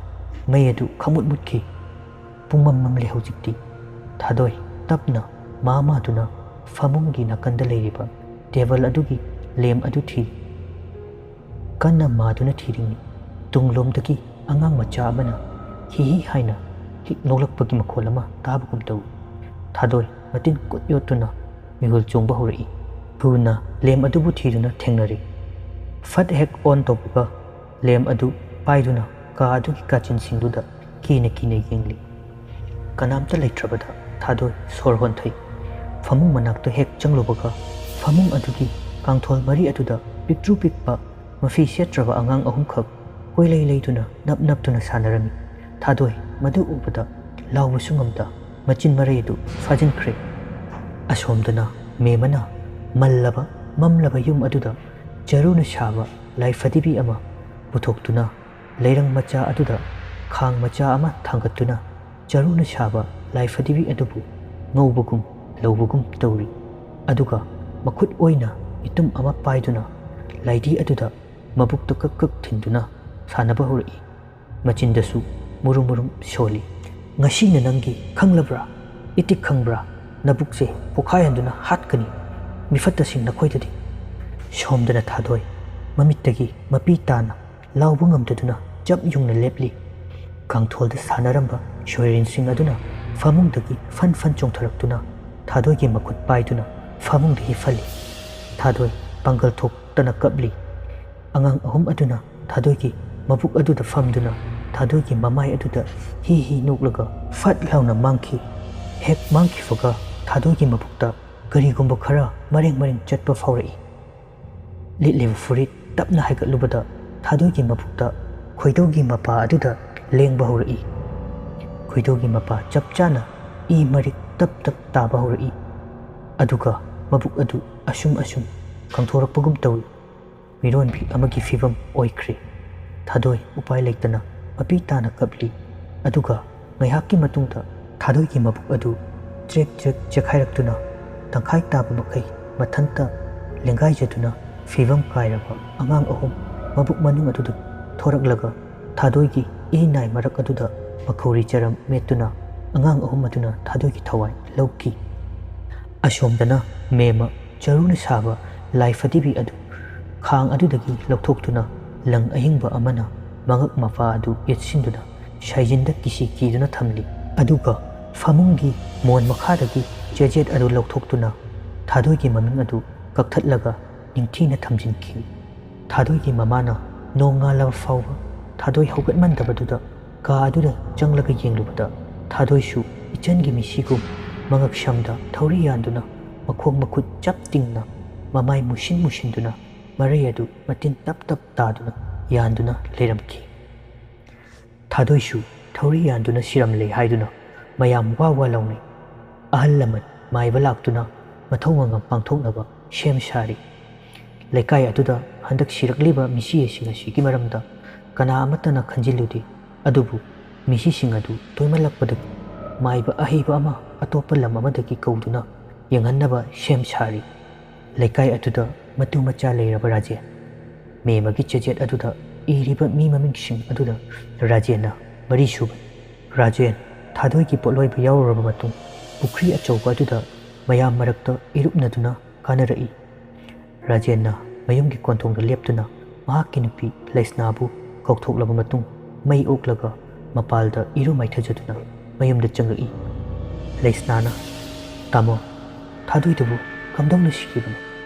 ꯃꯩ ꯑꯗꯨ ꯈꯪꯃꯨꯠ ꯃꯨꯠꯈꯤ꯫ ꯄꯨꯡꯃꯝ ꯃꯝꯂꯦ ꯍꯧꯖꯤꯛꯇꯤ꯫ ꯊꯥꯗꯣꯏ ꯇꯞꯅ ꯃꯥ ꯃꯥꯗꯨꯅ ꯐꯃꯨꯡꯒꯤ ꯅꯥꯀꯟꯗ ꯂꯩꯔꯤꯕ ꯇꯦꯕꯜ ꯑꯗꯨꯒꯤ ꯂꯦꯝ ꯑꯗꯨ ꯊꯤ꯫ ꯀꯟꯅ ꯃꯥꯗꯨꯅ ꯊꯤꯔꯤꯉꯩ ꯇꯨꯡꯂꯣꯝꯗꯒꯤ ꯑꯉꯥꯡ ꯃꯆꯥ ꯑꯃꯅ ꯍꯤ ꯍꯤ ꯍꯥꯏꯅ ꯍꯤꯛ ꯅꯣꯛꯂꯛꯄꯒꯤ ꯃꯈꯣꯜ ꯑꯃ ꯇꯥꯕꯒꯨꯝ ꯇꯧꯏ꯫ ꯊꯥꯗꯣꯏ ꯃꯇꯤꯟ ꯀꯨꯠ ꯌꯣꯠꯇꯨꯅ ꯃꯤꯍꯨꯜ ꯆꯣꯡꯕ ꯍꯧꯔꯛꯏ꯫ ꯊꯨꯅ ꯂꯦꯝ ꯑꯗꯨꯕꯨ ꯊꯤꯗꯨꯅ ꯊꯦꯡꯅꯔꯦ꯫ ꯐꯠ ꯍꯦꯛ ꯑꯣꯟ ꯇꯧꯕꯒ ꯂꯦꯝ ꯑꯗꯨ ꯄꯥꯏꯗꯨꯅ ꯀꯥ ꯑꯗꯨꯒꯤ ꯀꯥꯆꯤꯟꯁꯤꯡꯗꯨꯗ ꯀꯤꯅ ꯀꯤꯅ ꯌꯦꯡꯂꯤ꯫ ꯀꯅꯥꯝꯇ ꯂꯩꯇ꯭ꯔꯕꯗ ꯊꯥꯗꯣꯏ ꯁꯣꯔ ꯍꯣꯟꯊꯩ꯫ ꯐꯃꯨꯡ ꯃꯅꯥꯛꯇ ꯍꯦꯛ ꯆꯪꯂꯨꯕꯒ ꯐꯃꯨꯡ ꯑꯗꯨꯒꯤ ꯀꯥꯡꯊꯣꯜ ꯃꯔꯤ ꯑꯗꯨꯗ ꯄꯤꯛꯇ꯭ꯔꯨ ꯄꯤꯛꯄ ꯃꯐꯤ ꯁꯦꯠꯇ꯭ꯔꯕ ꯑꯉꯥꯡ ꯑꯍꯨꯝꯈꯛ ꯀꯣꯏꯂꯩ ꯂꯩꯗꯨꯅ ꯅꯞ ꯅꯞꯇꯨꯅ ꯁꯥꯟꯅꯔꯝꯃꯤ꯫ ꯊꯥꯗꯣꯏ ꯃꯗꯨ ꯎꯕꯗ ꯂꯥꯎꯕꯁꯨ ꯉꯝꯗ ꯃꯆꯤꯟ ꯃꯔꯩ ꯑꯗꯨ ꯐꯥꯖꯤꯟꯈ꯭ꯔꯦ꯫ ꯑꯁꯣꯝꯗꯅ ꯃꯦꯝꯃꯅ ꯃꯜꯂꯕ ꯃꯝꯂꯕ ꯌꯨꯝ ꯑꯗꯨꯗ ꯆꯔꯨꯅ ꯁꯥꯕ ꯂꯥꯏ ꯐꯗꯤꯕꯤ ꯑꯃ ꯄꯨꯊꯣꯛꯇꯨꯅ ꯂꯩꯔꯪ ꯃꯆꯥ ꯑꯗꯨꯗ ꯈꯥꯡ ꯃꯆꯥ ꯑꯃ ꯊꯥꯡꯒꯠꯇꯨꯅ ꯆꯔꯨꯅ ꯁꯥꯕ ꯂꯥꯏ ꯐꯗꯤꯕꯤ ꯑꯗꯨꯕꯨ ꯉꯧꯕꯒꯨꯝ ꯂꯧꯕꯒꯨꯝ ꯇꯧꯔꯤ꯫ ꯑꯗꯨꯒ ꯃꯈꯨꯠ ꯑꯣꯏꯅ ꯏꯇꯨꯝ ꯑꯃ ꯄꯥꯏꯗꯨꯅ ꯂꯥꯏꯙꯤ ꯑꯗꯨꯗ ꯃꯕꯨꯛꯇ ꯀꯛ ꯀꯛ ꯊꯤꯟꯗꯨꯅ ꯁꯥꯟꯅꯕ ꯍꯧꯔꯛꯏ꯫ ꯃꯆꯤꯟꯗꯁꯨ ꯃꯨꯔꯨꯝ ꯃꯨꯔꯨꯝ ꯁꯣꯜꯂꯤ꯫ "ꯉꯁꯤꯅ ꯅꯪꯒꯤ, ꯈꯪꯂꯕ꯭ꯔꯥ? ꯏꯇꯤꯛ ꯈꯪꯕ꯭ꯔꯥ? ꯅꯕꯨꯛꯁꯦ ꯄꯣꯈꯥꯏꯍꯟꯗꯨꯅ ꯍꯥꯠꯀꯅꯤ꯫ ꯃꯤꯐꯠꯇꯁꯤꯡ ꯅꯈꯣꯏꯗꯗꯤ!" ꯁꯣꯝꯗꯅ ꯊꯥꯗꯣꯏ ꯃꯃꯤꯠꯇꯒꯤ ꯃꯄꯤ ꯇꯥꯅ ꯂꯥꯎꯕ ꯉꯝꯗꯗꯨꯅ ꯆꯞ ꯌꯨꯡꯅ ꯂꯦꯞꯂꯤ꯫ ꯀꯥꯡꯊꯣꯜꯗ ꯁꯥꯟꯅꯔꯝꯕ ꯁꯣꯏꯔꯤꯟꯁꯤꯡ ꯑꯗꯨꯅ ꯐꯃꯨꯡꯗꯒꯤ ꯐꯟ ꯐꯟ ꯆꯣꯡꯊꯔꯛꯇꯨꯅ ꯊꯥꯗꯣꯏꯒꯤ ꯃꯈꯨꯠ ꯄꯥꯏꯗꯨꯅ ꯐꯃꯨꯡꯗ ꯍꯤꯞꯍꯜꯂꯤ꯫ ꯊꯥꯗꯣꯏ ꯄꯥꯡꯒꯜ ꯊꯣꯛꯇꯅ ꯀꯞꯂꯤ꯫ ꯑꯉꯥꯡ ꯑꯍꯨꯝ ꯑꯗꯨꯅ ꯊꯥꯗꯣꯏꯒꯤ ꯃꯕꯨꯛ ꯑꯗꯨꯗ ꯐꯝꯗꯨꯅ ꯊꯥꯗꯣꯏꯒꯤ ꯃꯃꯥꯏ ꯑꯗꯨꯗ ꯍꯤ ꯍꯤ ꯅꯣꯛꯂꯒ ꯐꯠ ꯂꯥꯎꯅ ꯃꯥꯡꯈꯤ꯫ ꯍꯦꯛ ꯃꯥꯡꯈꯤꯕꯒ ꯊꯥꯗꯣꯏꯒꯤ ꯃꯕꯨꯛꯇ ꯀꯔꯤꯒꯨꯝꯕ ꯈꯔ ꯃꯔꯦꯡ ꯃꯔꯦꯡ ꯆꯠꯄ ꯐꯥꯎꯔꯛꯏ꯫ ꯂꯤꯠꯂꯤꯕ ꯐꯨꯔꯤꯠ ꯇꯞꯅ ꯍꯥꯏꯒꯠꯂꯨꯕꯗ ꯊꯥꯗꯣꯏꯒꯤ ꯃꯕꯨꯛꯇ ꯈꯣꯏꯗꯧꯒꯤ ꯃꯄꯥ ꯑꯗꯨꯗ ꯂꯦꯡꯕ ꯍꯧꯔꯛꯏ꯫ ꯈꯣꯏꯗꯧꯒꯤ ꯃꯄꯥ ꯆꯞ ꯆꯥꯅ ꯏ ꯃꯔꯤꯛ ꯇꯞ ꯇꯞ ꯇꯥꯕ ꯍꯧꯔꯛꯏ꯫ ꯑꯗꯨꯒ ꯃꯕꯨꯛ ꯑꯗꯨ ꯑꯁꯨꯝ ꯑꯁꯨꯝ ꯀꯪꯊꯣꯔꯛꯄꯒꯨꯝ ꯇꯧꯏ꯫ ꯃꯤꯔꯣꯟꯕꯤ ꯑꯃꯒꯤ ꯐꯤꯕꯝ ꯑꯣꯏꯈ꯭ꯔꯦ꯫ ꯊꯥꯗꯣꯏ ꯎꯄꯥꯏ ꯂꯩꯇꯅ ꯃꯄꯤ ꯇꯥꯅ ꯀꯞꯂꯤ꯫ ꯑꯗꯨꯒ ꯉꯥꯏꯍꯥꯛꯀꯤ ꯃꯇꯨꯡꯗ ꯊꯥꯗꯣꯏꯒꯤ ꯃꯕꯨꯛ ꯑꯗꯨ ꯆ꯭ꯔꯦꯛ ꯆ꯭ꯔꯦꯛ ꯆꯦꯛꯈꯥꯏꯔꯛꯇꯨꯅ ꯇꯪꯈꯥꯏ ꯇꯥꯕ ꯃꯈꯩ ꯃꯊꯟꯇ ꯂꯦꯡꯒꯥꯏꯖꯗꯨꯅ ꯐꯤꯕꯝ ꯀꯥꯏꯔꯕ ꯑꯉꯥꯡ ꯑꯍꯨꯝ ꯃꯕꯨꯛ ꯃꯅꯨꯡ ꯑꯗꯨꯗ ꯊꯣꯔꯛꯂꯒ ꯊꯥꯗꯣꯏꯒꯤ ꯏ ꯅꯥꯏ ꯃꯔꯛ ꯑꯗꯨꯗ ꯃꯈꯧꯔꯤ ꯆꯔꯝ ꯃꯦꯠꯇꯨꯅ ꯑꯉꯥꯡ ꯑꯍꯨꯝ ꯑꯗꯨꯅ ꯊꯥꯗꯣꯏꯒꯤ ꯊꯋꯥꯏ ꯂꯧꯈꯤ꯫ ꯑꯁꯣꯝꯗꯅ ꯃꯦꯝꯃ ꯆꯔꯨꯅ ꯁꯥꯕ ꯂꯥꯏ ꯐꯗꯤꯕꯤ ꯑꯗꯨ ꯈꯥꯡ ꯑꯗꯨꯗꯒꯤ ꯂꯧꯊꯣꯛꯇꯨꯅ ꯂꯪ ꯑꯍꯤꯡꯕ ꯑꯃꯅ ꯃꯉꯛ ꯃꯄꯥ ꯑꯗꯨ ꯌꯦꯠꯁꯤꯟꯗꯨꯅ ꯁꯥꯏꯖꯤꯟꯗ ꯀꯤꯁꯤ ꯀꯤꯗꯨꯅ ꯊꯝꯂꯤ꯫ ꯑꯗꯨꯒ ꯐꯃꯨꯡꯒꯤ ꯃꯣꯟ ꯃꯈꯥꯗꯒꯤ ꯆꯦꯖꯦꯠ ꯑꯗꯨ ꯂꯧꯊꯣꯛꯇꯨꯅ ꯊꯥꯗꯣꯏꯒꯤ ꯃꯃꯤꯡ ꯑꯗꯨ ꯀꯛꯊꯠꯂꯒ ꯅꯤꯡꯊꯤꯅ ꯊꯝꯖꯤꯟꯈꯤ꯫ ꯊꯥꯗꯣꯏꯒꯤ ꯃꯃꯥꯅ ꯅꯣꯡ ꯉꯥꯜꯂꯕ ꯐꯥꯎꯕ ꯊꯥꯗꯣꯏ ꯍꯧꯒꯠꯃꯟꯗꯕꯗꯨꯗ ꯀꯥ ꯑꯗꯨꯗ ꯆꯪꯂꯒ ꯌꯦꯡꯂꯨꯕꯗ ꯊꯥꯗꯣꯏꯁꯨ ꯏꯆꯟꯒꯤ ꯃꯤꯁꯤꯒꯨꯝ ꯃꯉꯛ ꯁꯝꯗ ꯊꯧꯔꯤ ꯌꯥꯟꯗꯨꯅ ꯃꯈꯣꯡ ꯃꯈꯨꯠ ꯆꯞ ꯇꯤꯡꯅ ꯃꯃꯥꯏ ꯃꯨꯁꯤꯟ ꯃꯨꯁꯤꯟꯗꯨꯅ ꯃꯔꯩ ꯑꯗꯨ ꯃꯇꯤꯟ ꯇꯞ ꯇꯞ ꯇꯥꯗꯨꯅ ꯌꯥꯟꯗꯨꯅ ꯂꯩꯔꯝꯈꯤ꯫ ꯊꯥꯗꯣꯏꯁꯨ ꯊꯧꯔꯤ ꯌꯥꯟꯗꯨꯅ ꯁꯤꯔꯝꯂꯦ ꯍꯥꯏꯗꯨꯅ ꯃꯌꯥꯝ ꯋꯥ ꯋꯥ ꯂꯥꯎꯅꯩ꯫ ꯑꯍꯜ ꯂꯃꯟ ꯃꯥꯏꯕ ꯂꯥꯛꯇꯨꯅ ꯃꯊꯧ ꯃꯉꯝ ꯄꯥꯡꯊꯣꯛꯅꯕ ꯁꯦꯝ ꯁꯥꯔꯤ꯫ ꯂꯩꯀꯥꯏ ꯑꯗꯨꯗ ꯍꯟꯗꯛ ꯁꯤꯔꯛꯂꯤꯕ ꯃꯤꯁꯤꯁꯤꯡ ꯑꯁꯤꯒꯤ ꯃꯔꯝꯗ ꯀꯅꯥ ꯑꯃꯠꯇꯅ ꯈꯟꯖꯤꯜꯂꯨꯗꯦ꯫ ꯑꯗꯨꯕꯨ ꯃꯤꯁꯤꯁꯤꯡ ꯑꯗꯨ ꯇꯣꯏꯃꯜꯂꯛꯄꯗꯒꯤ ꯃꯥꯏꯕ ꯑꯍꯩꯕ ꯑꯃ ꯑꯇꯣꯞꯄ ꯂꯝ ꯑꯃꯗꯒꯤ ꯀꯧꯗꯨꯅ ꯌꯦꯡꯍꯟꯅꯕ ꯁꯦꯝ ꯁꯥꯔꯤ꯫ ꯂꯩꯀꯥꯏ ꯑꯗꯨꯗ ꯃꯇꯨ ꯃꯆꯥ ꯂꯩꯔꯕ ꯔꯥꯖꯦꯟ꯫ ꯃꯦꯝꯃꯒꯤ ꯆꯦꯖꯦꯠ ꯑꯗꯨꯗ ꯏꯔꯤꯕ ꯃꯤ ꯃꯃꯤꯡꯁꯤꯡ ꯑꯗꯨꯗ ꯔꯥꯖꯦꯟꯅ ꯃꯔꯤ ꯁꯨꯕꯅꯤ꯫ ꯔꯥꯖꯦꯟ ꯊꯥꯗꯣꯏꯒꯤ ꯄꯣꯠꯂꯣꯏꯕ ꯌꯥꯎꯔꯨꯔꯕ ꯃꯇꯨꯡ ꯄꯨꯈ꯭ꯔꯤ ꯑꯆꯧꯕ ꯑꯗꯨꯗ ꯃꯌꯥꯝ ꯃꯔꯛꯇ ꯏꯔꯨꯞꯅꯗꯨꯅ ꯀꯥꯅꯔꯛꯏ꯫ ꯔꯥꯖꯦꯟꯅ ꯃꯌꯨꯝꯒꯤ ꯀꯣꯟꯊꯣꯡꯗ ꯂꯦꯞꯇꯨꯅ ꯃꯍꯥꯛꯀꯤ ꯅꯨꯄꯤ ꯂꯩꯁꯅꯥꯕꯨ ꯀꯧꯊꯣꯛꯂꯕ ꯃꯇꯨꯡ ꯃꯩ ꯑꯣꯛꯂꯒ ꯃꯄꯥꯜꯗ ꯏꯔꯨ ꯃꯥꯏꯊꯖꯗꯨꯅ ꯃꯌꯨꯝꯗ ꯆꯪꯂꯛꯏ꯫ ꯂꯩꯁꯅꯥꯅ, "ꯇꯥꯃꯣ, ꯊꯥꯗꯣꯏꯗꯨꯕꯨ ꯀꯝꯗꯧꯅ ꯁꯤꯈꯤꯕꯅꯣ?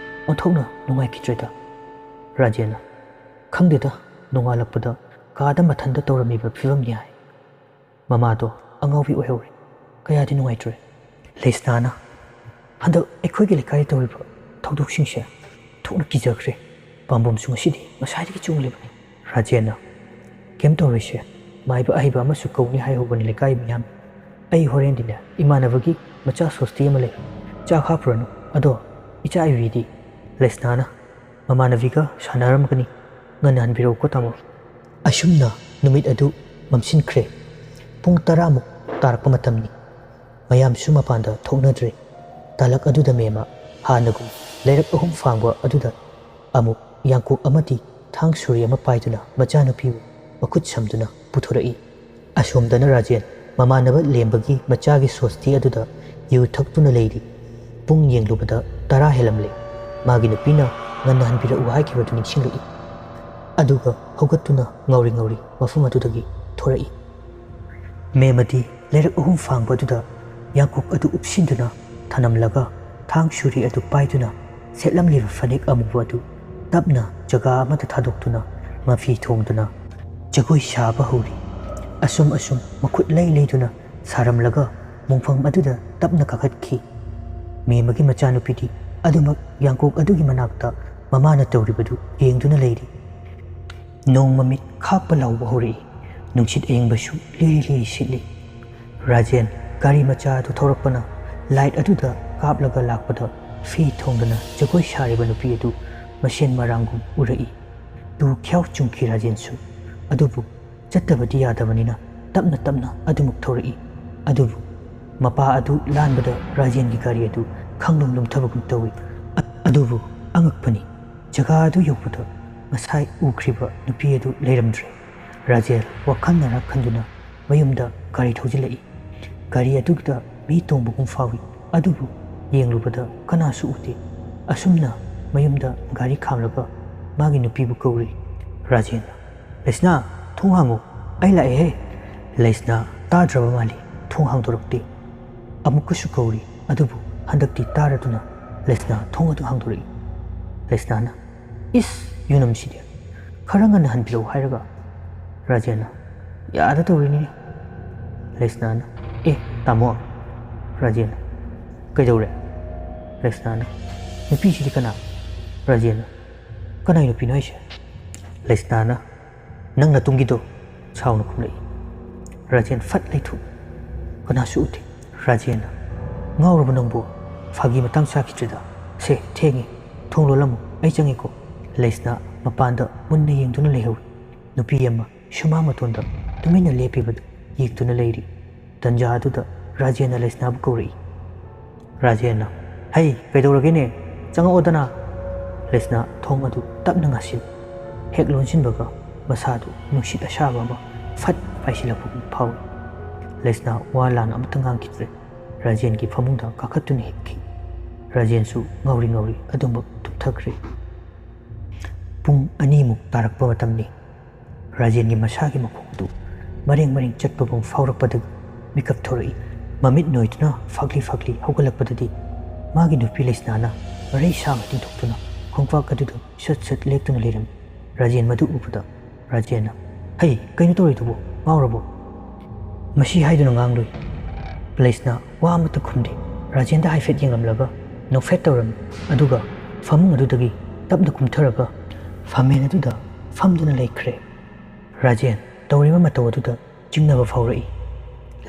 ꯑꯣꯟꯊꯣꯛꯅ ꯅꯨꯡꯉꯥꯏꯈꯤꯗ꯭ꯔꯦꯗ꯫" ꯔꯥꯖꯦꯟꯅ, "ꯈꯪꯗꯦꯗ, ꯅꯣꯡꯉꯥꯜꯂꯛꯄꯗ ꯀꯥꯗ ꯃꯊꯟꯇ ꯇꯧꯔꯝꯃꯤꯕ ꯐꯤꯕꯝꯅꯤ ꯍꯥꯏ꯫ ꯃꯃꯥꯗꯣ ꯑꯉꯥꯎꯕꯤ ꯑꯣꯏꯍꯧꯔꯦ꯫ ꯀꯌꯥꯗꯤ ꯅꯨꯡꯉꯥꯏꯇ꯭ꯔꯦ꯫" ꯂꯩꯁꯅꯥꯅ, "ꯍꯟꯗꯛ ꯑꯩꯈꯣꯏꯒꯤ ꯂꯩꯀꯥꯏꯗ ꯇꯧꯔꯤꯕ ꯊꯧꯗꯣꯛꯁꯤꯡꯁꯦ ꯊꯣꯛꯅ ꯀꯤꯖꯈ꯭ꯔꯦ꯫ ꯄꯥꯝꯕꯣꯝꯁꯨ ꯉꯁꯤꯗꯤ ꯉꯁꯥꯏꯗꯒꯤ ꯆꯣꯡꯂꯤꯕꯅꯤ꯫" ꯔꯥꯖꯦꯟꯅ, "ꯀꯩꯝ ꯇꯧꯔꯣꯏꯁꯦ, ꯃꯥꯏꯕ ꯑꯍꯩꯕ ꯑꯃꯁꯨ ꯀꯧꯅꯤ ꯍꯥꯏꯍꯧꯕꯅꯤ ꯂꯩꯀꯥꯏ ꯃꯤꯌꯥꯝ꯫ ꯑꯩ ꯍꯣꯔꯦꯟꯗꯤꯅꯦ ꯏꯃꯥꯟꯅꯕꯒꯤ ꯃꯆꯥ ꯁꯣꯁꯇꯤ ꯑꯃ ꯂꯩ, ꯆꯥꯛ ꯍꯥꯞꯄꯨꯔꯅꯨ꯫ ꯑꯗꯣ ꯏꯆꯥ ꯏꯕꯤꯗꯤ?" ꯂꯩꯁꯅꯥꯅ, "ꯃꯃꯥꯟꯅꯕꯤꯒ ꯁꯥꯟꯅꯔꯝꯒꯅꯤ, ꯉꯟꯅ ꯍꯟꯕꯤꯔꯛꯎꯀꯣ ꯇꯥꯃꯣ꯫" ꯑꯁꯨꯝꯅ ꯅꯨꯃꯤꯠ ꯑꯗꯨ ꯃꯝꯁꯤꯟꯈ꯭ꯔꯦ꯫ ꯄꯨꯡ ꯇꯔꯥꯃꯨꯛ ꯇꯥꯔꯛꯄ ꯃꯇꯝꯅꯤ꯫ ꯃꯌꯥꯝꯁꯨ ꯃꯄꯥꯟꯗ ꯊꯣꯛꯅꯗ꯭ꯔꯦ꯫ ꯇꯥꯂꯛ ꯑꯗꯨꯗ ꯃꯦꯝꯃ ꯍꯥꯟꯅꯒꯨꯝ ꯂꯩꯔꯛ ꯑꯍꯨꯝ ꯐꯥꯡꯕ ꯑꯗꯨꯗ ꯑꯃꯨꯛ ꯌꯥꯡꯀꯣꯛ ꯑꯃꯗꯤ ꯊꯥꯡ ꯁꯨꯔꯤ ꯑꯃ ꯄꯥꯏꯗꯨꯅ ꯃꯆꯥꯅꯨꯄꯤꯕꯨ ꯃꯈꯨꯠ ꯁꯝꯗꯨꯅ ꯄꯨꯊꯣꯔꯛꯏ꯫ ꯑꯁꯣꯝꯗꯅ ꯔꯥꯖꯦꯟ ꯃꯃꯥꯟꯅꯕ ꯂꯦꯝꯕꯒꯤ ꯃꯆꯥꯒꯤ ꯁꯣꯁꯇꯤ ꯑꯗꯨꯗ ꯌꯨ ꯊꯛꯇꯨꯅ ꯂꯩꯔꯤ꯫ ꯄꯨꯡ ꯌꯦꯡꯂꯨꯕꯗ ꯇꯔꯥ ꯍꯦꯜꯂꯝꯂꯦ꯫ ꯃꯥꯒꯤ ꯅꯨꯄꯤꯅ ꯉꯟꯅ ꯍꯟꯕꯤꯔꯛꯎ ꯍꯥꯏꯈꯤꯕꯗꯨ ꯅꯤꯡꯁꯤꯡꯂꯛꯏ꯫ ꯑꯗꯨꯒ ꯍꯧꯒꯠꯇꯨꯅ ꯉꯥꯎꯔꯤ ꯉꯥꯎꯔꯤ ꯃꯐꯝ ꯑꯗꯨꯗꯒꯤ ꯊꯣꯔꯛꯏ꯫ ꯃꯦꯝꯃꯗꯤ ꯂꯩꯔꯛ ꯑꯍꯨꯝ ꯐꯥꯡꯕ ꯑꯗꯨꯗ ꯌꯥꯡꯀꯣꯛ ꯑꯗꯨ ꯎꯞꯁꯤꯟꯗꯨꯅ ꯊꯅꯝꯂꯒ ꯊꯥꯡ ꯁꯨꯔꯤ ꯑꯗꯨ ꯄꯥꯏꯗꯨꯅ ꯁꯦꯠꯂꯝꯂꯤꯕ ꯐꯅꯦꯛ ꯑꯃꯨꯕ ꯑꯗꯨ ꯇꯞꯅ ꯖꯒꯥ ꯑꯃꯗ ꯊꯥꯗꯣꯛꯇꯨꯅ ꯃꯐꯤ ꯊꯣꯡꯗꯨꯅ ꯖꯒꯣꯏ ꯁꯥꯕ ꯍꯧꯔꯤ꯫ ꯑꯁꯨꯝ ꯑꯁꯨꯝ ꯃꯈꯨꯠ ꯂꯩ ꯂꯩꯗꯨꯅ ꯁꯥꯔꯝꯂꯒ ꯃꯣꯡꯐꯝ ꯑꯗꯨꯗ ꯇꯞꯅ ꯀꯥꯈꯠꯈꯤ꯫ ꯃꯦꯝꯃꯒꯤ ꯃꯆꯥꯅꯨꯄꯤꯗꯤ ꯑꯗꯨꯃꯛ ꯌꯥꯡꯀꯣꯛ ꯑꯗꯨꯒꯤ ꯃꯅꯥꯛꯇ ꯃꯃꯥꯅ ꯇꯧꯔꯤꯕꯗꯨ ꯌꯦꯡꯗꯨꯅ ꯂꯩꯔꯤ꯫ ꯅꯣꯡ ꯃꯃꯤꯠ ꯈꯥꯛꯄ ꯂꯥꯎꯕ ꯍꯧꯔꯛꯏ꯫ ꯅꯨꯡꯁꯤꯠ ꯑꯏꯪꯕꯁꯨ ꯂꯤꯔꯤ ꯂꯤꯔꯤ ꯁꯤꯠꯂꯤ꯫ ꯔꯥꯖꯦꯟ ꯒꯥꯔꯤ ꯃꯆꯥ ꯑꯗꯨ ꯊꯧꯔꯛꯄꯅ ꯂꯥꯏꯠ ꯑꯗꯨꯗ ꯀꯥꯞꯂꯒ ꯂꯥꯛꯄꯗ ꯐꯤ ꯊꯣꯡꯗꯨꯅ ꯖꯒꯣꯏ ꯁꯥꯔꯤꯕ ꯅꯨꯄꯤ ꯑꯗꯨ ꯃꯁꯦꯟ ꯃꯔꯥꯡꯒꯨꯝ ꯎꯔꯛꯏ꯫ ꯇꯨ ꯈ꯭ꯌꯥꯎ ꯆꯨꯡꯈꯤ ꯔꯥꯖꯦꯟꯁꯨ꯫ ꯑꯗꯨꯕꯨ ꯆꯠꯇꯕꯗꯤ ꯌꯥꯗꯕꯅꯤꯅ ꯇꯞꯅ ꯇꯞꯅ ꯑꯗꯨꯃꯛ ꯊꯧꯔꯛꯏ꯫ ꯑꯗꯨꯕꯨ ꯃꯄꯥ ꯑꯗꯨ ꯂꯥꯟꯕꯗ ꯔꯥꯖꯦꯟꯒꯤ ꯒꯥꯔꯤ ꯑꯗꯨ ꯈꯪꯂꯨꯝ ꯂꯨꯝꯊꯕꯒꯨꯝ ꯇꯧꯏ꯫ ꯑꯗꯨꯕꯨ ꯑꯉꯛꯄꯅꯤ, ꯖꯒꯥ ꯑꯗꯨ ꯌꯧꯕꯗ ꯉꯁꯥꯏ ꯎꯈ꯭ꯔꯤꯕ ꯅꯨꯄꯤ ꯑꯗꯨ ꯂꯩꯔꯝꯗ꯭ꯔꯦ꯫ ꯔꯥꯖꯦꯟ ꯋꯥꯈꯜꯅꯔ ꯈꯟꯗꯨꯅ ꯃꯌꯨꯝꯗ ꯒꯥꯔꯤ ꯊꯧꯖꯤꯜꯂꯛꯏ꯫ ꯒꯥꯔꯤ ꯑꯗꯨꯗ ꯃꯤ ꯇꯣꯡꯕꯒꯨꯝ ꯐꯥꯎꯏ, ꯑꯗꯨꯕꯨ ꯌꯦꯡꯂꯨꯕꯗ ꯀꯅꯥꯁꯨ ꯎꯗꯦ꯫ ꯑꯁꯨꯝꯅ ꯃꯌꯨꯝꯗ ꯒꯥꯔꯤ ꯈꯥꯝꯂꯒ ꯃꯥꯒꯤ ꯅꯨꯄꯤꯕꯨ ꯀꯧꯔꯤ꯫ ꯔꯥꯖꯦꯟꯅ, "ꯂꯩꯁꯅꯥ, ꯊꯣꯡ ꯍꯥꯡꯉꯨ, ꯑꯩ ꯂꯥꯛꯑꯦꯍꯦ!" ꯂꯩꯁꯅꯥ ꯇꯥꯗ꯭ꯔꯕ ꯃꯥꯜꯂꯤ, ꯊꯣꯡ ꯍꯥꯡꯗꯣꯔꯛꯇꯦ꯫ ꯑꯃꯨꯛꯀꯁꯨ ꯀꯧꯔꯤ, ꯑꯗꯨꯕꯨ ꯍꯟꯗꯛꯇꯤ ꯇꯥꯔꯗꯨꯅ ꯂꯩꯁꯅꯥ ꯊꯣꯡ ꯑꯗꯨ ꯍꯥꯡꯗꯣꯔꯛꯏ꯫ ꯂꯩꯁꯅꯥꯅ, "ꯏꯁ, ꯌꯨꯅꯝꯁꯤꯗꯤ! ꯈꯔ ꯉꯟꯅ ꯍꯟꯕꯤꯔꯛꯎ ꯍꯥꯏꯔꯒ!" ꯔꯥꯖꯦꯟꯅ, "ꯌꯥꯗ ꯇꯧꯔꯤꯅꯤꯅꯦ!" ꯂꯩꯁꯅꯥꯅ, "ꯑꯦ, ꯇꯥꯃꯣ!" ꯔꯥꯖꯦꯟꯅ, "ꯀꯩꯗꯧꯔꯦ?" ꯂꯩꯁꯅꯥꯅ, "ꯅꯨꯄꯤꯁꯤꯗꯤ ꯀꯅꯥ?" ꯔꯥꯖꯦꯟꯅ, "ꯀꯅꯥꯏ ꯅꯨꯄꯤꯅꯣ ꯍꯥꯏꯁꯦ?" ꯂꯩꯁꯅꯥꯅ, "ꯅꯪ ꯅꯇꯨꯡꯒꯤꯗꯣ!" ꯁꯥꯎꯅ ꯈꯨꯝꯂꯛꯏ꯫ ꯔꯥꯖꯦꯟ ꯐꯠ ꯂꯩꯊꯣꯛꯏ꯫ ꯀꯅꯥꯁꯨ ꯎꯗꯦ꯫ ꯔꯥꯖꯦꯟꯅ, "ꯉꯥꯎꯔꯕ ꯅꯪꯕꯨ? ꯐꯥꯒꯤ ꯃꯇꯥꯡ ꯆꯥꯈꯤꯗ꯭ꯔꯦꯗ꯫ ꯁꯦ, ꯊꯦꯡꯉꯦ꯫ ꯊꯣꯡ ꯂꯣꯜꯂꯝꯃꯨ, ꯑꯩ ꯆꯪꯉꯦꯀꯣ!" ꯂꯩꯁꯅꯥ ꯃꯄꯥꯟꯗ ꯃꯨꯟꯅ ꯌꯦꯡꯗꯨꯅ ꯂꯩꯍꯧꯏ꯫ ꯅꯨꯄꯤ ꯑꯃ ꯁꯨꯃꯥꯡ ꯃꯇꯣꯟꯗ ꯇꯨꯃꯤꯟꯅ ꯂꯦꯞꯄꯤꯕꯗꯨ ꯌꯦꯡꯗꯨꯅ ꯂꯩꯔꯤ꯫ ꯇꯟꯖꯥ ꯑꯗꯨꯗ ꯔꯥꯖꯦꯟꯅ ꯂꯩꯁꯅꯥꯕꯨ ꯀꯧꯔꯛꯏ꯫ ꯔꯥꯖꯦꯟꯅ, "ꯍꯩ, ꯀꯩꯗꯧꯔꯒꯦꯅꯦ? ꯆꯪꯉꯛꯑꯣꯗꯅ!" ꯂꯩꯁꯅꯥ ꯊꯣꯡ ꯑꯗꯨ ꯇꯞꯅ ꯉꯥꯁꯤꯜꯂꯤ꯫ ꯍꯦꯛ ꯂꯣꯟꯁꯤꯟꯕꯒ ꯃꯁꯥꯗꯨ ꯅꯨꯡꯁꯤꯠ ꯑꯁꯥꯕ ꯑꯃ ꯐꯠ ꯄꯥꯏꯁꯤꯜꯂꯛꯄꯒꯨꯝ ꯐꯥꯎꯏ꯫ ꯂꯩꯁꯅꯥ ꯋꯥ ꯂꯥꯟ ꯑꯃꯠꯇ ꯉꯥꯡꯈꯤꯗ꯭ꯔꯦ꯫ ꯔꯥꯖꯦꯟꯒꯤ ꯐꯃꯨꯡꯗ ꯀꯥꯈꯠꯇꯨꯅ ꯍꯤꯞꯈꯤ꯫ ꯔꯥꯖꯦꯟꯁꯨ ꯉꯥꯎꯔꯤ ꯉꯥꯎꯔꯤ ꯑꯗꯨꯃꯛ ꯇꯨꯝꯊꯈ꯭ꯔꯦ꯫ ꯄꯨꯡ ꯑꯅꯤꯃꯨꯛ ꯇꯥꯔꯛꯄ ꯃꯇꯝꯅꯤ꯫ ꯔꯥꯖꯦꯟꯒꯤ ꯃꯁꯥꯒꯤ ꯃꯈꯣꯡ ꯑꯗꯨ ꯃꯔꯦꯡ ꯃꯔꯦꯡ ꯆꯠꯄꯒꯨꯝ ꯐꯥꯎꯔꯛꯄꯗꯒꯤ ꯃꯤꯀꯞ ꯊꯣꯔꯛꯏ꯫ ꯃꯃꯤꯠ ꯅꯣꯏꯗꯨꯅ ꯐꯥꯛꯂꯤ ꯐꯥꯛꯂꯤ ꯍꯧꯒꯠꯂꯛꯄꯗꯗꯤ ꯃꯥꯒꯤ ꯅꯨꯄꯤ ꯂꯩꯁꯅꯥꯅ ꯃꯔꯩ ꯁꯥꯡꯅ ꯇꯤꯡꯊꯣꯛꯇꯨꯅ ꯈꯣꯡꯄꯥꯛ ꯑꯗꯨꯗ ꯁꯠ ꯁꯠ ꯂꯦꯛꯇꯨꯅ ꯂꯩꯔꯝꯃꯤ꯫ ꯔꯥꯖꯦꯟ ꯃꯗꯨ ꯎꯕꯗ ꯔꯥꯖꯦꯟꯅ, "ꯍꯩ, ꯀꯩꯅꯣ ꯇꯧꯔꯤꯗꯨꯕꯨ? ꯉꯥꯎꯔꯕꯣ?" ꯃꯁꯤ ꯍꯥꯏꯗꯨꯅ ꯉꯥꯡꯂꯨꯏ꯫ ꯂꯩꯁꯅꯥ ꯋꯥ ꯑꯃꯠꯇ ꯈꯨꯝꯗꯦ꯫ ꯔꯥꯖꯦꯟꯗ ꯍꯥꯏꯐꯦꯠ ꯌꯦꯡꯂꯝꯂꯒ ꯅꯣꯛꯐꯦꯠ ꯇꯧꯔꯝꯃꯤ꯫ ꯑꯗꯨꯒ ꯐꯃꯨꯡ ꯑꯗꯨꯗꯒꯤ ꯇꯞꯅ ꯀꯨꯝꯊꯔꯒ ꯐꯝꯃꯦꯟ ꯑꯗꯨꯗ ꯐꯝꯗꯨꯅ ꯂꯩꯈ꯭ꯔꯦ꯫ ꯔꯥꯖꯦꯟ ꯇꯧꯔꯤꯕ ꯃꯇꯧ ꯑꯗꯨꯗ ꯆꯤꯡꯅꯕ ꯐꯥꯎꯔꯛꯏ꯫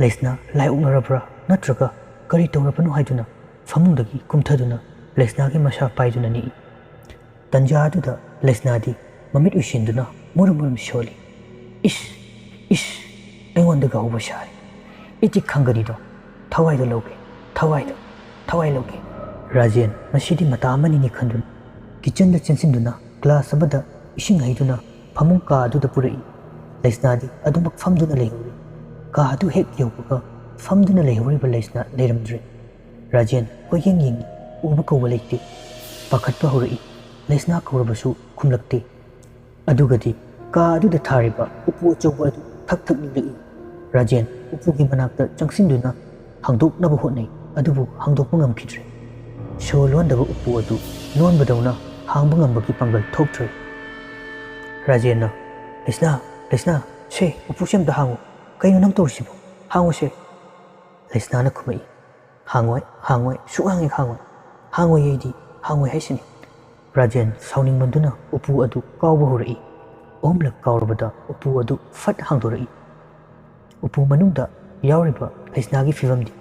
ꯂꯩꯁꯅꯥ ꯂꯥꯏ ꯑꯣꯛꯅꯔꯕ꯭ꯔꯥ ꯅꯠꯇ꯭ꯔꯒ ꯀꯔꯤ ꯇꯧꯔꯕꯅꯣ ꯍꯥꯏꯗꯨꯅ ꯐꯃꯨꯡꯗꯒꯤ ꯀꯨꯝꯊꯗꯨꯅ ꯂꯩꯁꯅꯥꯒꯤ ꯃꯁꯥ ꯄꯥꯏꯗꯨꯅ ꯅꯤꯛꯏ꯫ ꯇꯟꯖꯥ ꯑꯗꯨꯗ ꯂꯩꯁꯅꯥꯗꯤ ꯃꯃꯤꯠ ꯎꯏꯁꯤꯟꯗꯨꯅ ꯃꯨꯔꯨꯝ ꯃꯨꯔꯨꯝ ꯁꯣꯜꯂꯤ꯫ "ꯏꯁ! ꯏꯁ! ꯑꯩꯉꯣꯟꯗꯒ ꯍꯧꯕ ꯁꯥꯔꯤ! ꯏꯇꯤꯛ ꯈꯪꯒꯅꯤꯗꯣ! ꯊꯋꯥꯏꯗꯣ ꯂꯧꯒꯦ! ꯊꯋꯥꯏꯗꯣ! ꯊꯋꯥꯏ ꯂꯧꯒꯦ!" ꯔꯥꯖꯦꯟ, ꯃꯁꯤꯗꯤ ꯃꯇꯥ ꯑꯃꯅꯤꯅꯦ ꯈꯟꯗꯨꯅ ꯀꯤꯆꯟꯗ ꯆꯦꯟꯁꯤꯟꯗꯨꯅ ꯒ꯭ꯂꯥꯁ ꯑꯃꯗ ꯏꯁꯤꯡ ꯍꯩꯗꯨꯅ ꯐꯃꯨꯡ ꯀꯥ ꯑꯗꯨꯗ ꯄꯨꯔꯛꯏ꯫ ꯂꯩꯁꯅꯥꯗꯤ ꯑꯗꯨꯃꯛ ꯐꯝꯗꯨꯅ ꯂꯩꯍꯧꯔꯤ꯫ ꯀꯥ ꯑꯗꯨ ꯍꯦꯛ ꯌꯧꯕꯒ ꯐꯝꯗꯨꯅ ꯂꯩꯍꯧꯔꯤꯕ ꯂꯩꯁꯅꯥ ꯂꯩꯔꯝꯗ꯭ꯔꯦ꯫ ꯔꯥꯖꯦꯟ ꯀꯣꯏꯌꯦꯡ ꯌꯦꯡꯉꯤ, ꯎꯕ ꯀꯧꯕ ꯂꯩꯇꯦ꯫ ꯄꯥꯈꯠꯄ ꯍꯧꯔꯛꯏ꯫ ꯂꯩꯁꯅꯥ ꯀꯧꯔꯕꯁꯨ ꯈꯨꯝꯂꯛꯇꯦ꯫ ꯑꯗꯨꯒꯗꯤ ꯀꯥ ꯑꯗꯨꯗ ꯊꯥꯔꯤꯕ ꯎꯄꯨ ꯑꯆꯧꯕ ꯑꯗꯨ ꯊꯛ ꯊꯛ ꯅꯤꯛꯂꯛꯏ꯫ ꯔꯥꯖꯦꯟ ꯎꯄꯨꯒꯤ ꯃꯅꯥꯛꯇ ꯆꯪꯁꯤꯟꯗꯨꯅ ꯍꯥꯡꯗꯣꯛꯅꯕ ꯍꯣꯠꯅꯩ, ꯑꯗꯨꯕꯨ ꯍꯥꯡꯗꯣꯛꯄ ꯉꯝꯈꯤꯗ꯭ꯔꯦ꯫ ꯁꯣ ꯂꯣꯟꯗꯕ ꯎꯄꯨ ꯑꯗꯨ ꯂꯣꯟꯕꯗꯧꯅ ꯍꯥꯡꯕ ꯉꯝꯕꯒꯤ ꯄꯥꯡꯒꯜ ꯊꯣꯛꯇ꯭ꯔꯦ꯫ ꯔꯥꯖꯦꯟꯅ, "ꯂꯩꯁꯅꯥ, ꯂꯩꯁꯅꯥ, ꯁꯦ, ꯎꯄꯨꯁꯦ ꯑꯝꯇ ꯍꯥꯡꯉꯨ꯫ ꯀꯩꯅꯣ ꯅꯪ ꯇꯧꯔꯤꯁꯤꯕꯣ? ꯍꯥꯡꯉꯨꯁꯦ!" ꯂꯩꯁꯅꯥꯅ ꯈꯨꯝꯃꯛꯏ, "ꯍꯥꯡꯉꯣꯏ, ꯍꯥꯡꯉꯣꯏ, ꯁꯨꯛꯍꯥꯡ ꯍꯦꯛ ꯍꯥꯡꯉꯣꯏ꯫ ꯍꯥꯡꯉꯣꯏ ꯑꯩꯗꯤ, ꯍꯥꯡꯉꯣꯏ ꯍꯥꯏꯁꯤꯅꯤ꯫" ꯔꯥꯖꯦꯟ ꯁꯥꯎꯅꯤꯡꯃꯟꯗꯨꯅ ꯎꯄꯨ ꯑꯗꯨ ꯀꯥꯎꯕ ꯍꯧꯔꯛꯏ꯫ ꯑꯍꯨꯝꯂꯛ ꯀꯥꯎꯔꯕꯗ ꯎꯄꯨ ꯑꯗꯨ ꯐꯠ ꯍꯥꯡꯗꯣꯔꯛꯏ꯫ ꯎꯄꯨ ꯃꯅꯨꯡꯗ ꯌꯥꯎꯔꯤꯕ ꯂꯩꯁꯅꯥꯒꯤ ꯐꯤꯕꯝꯗꯤ,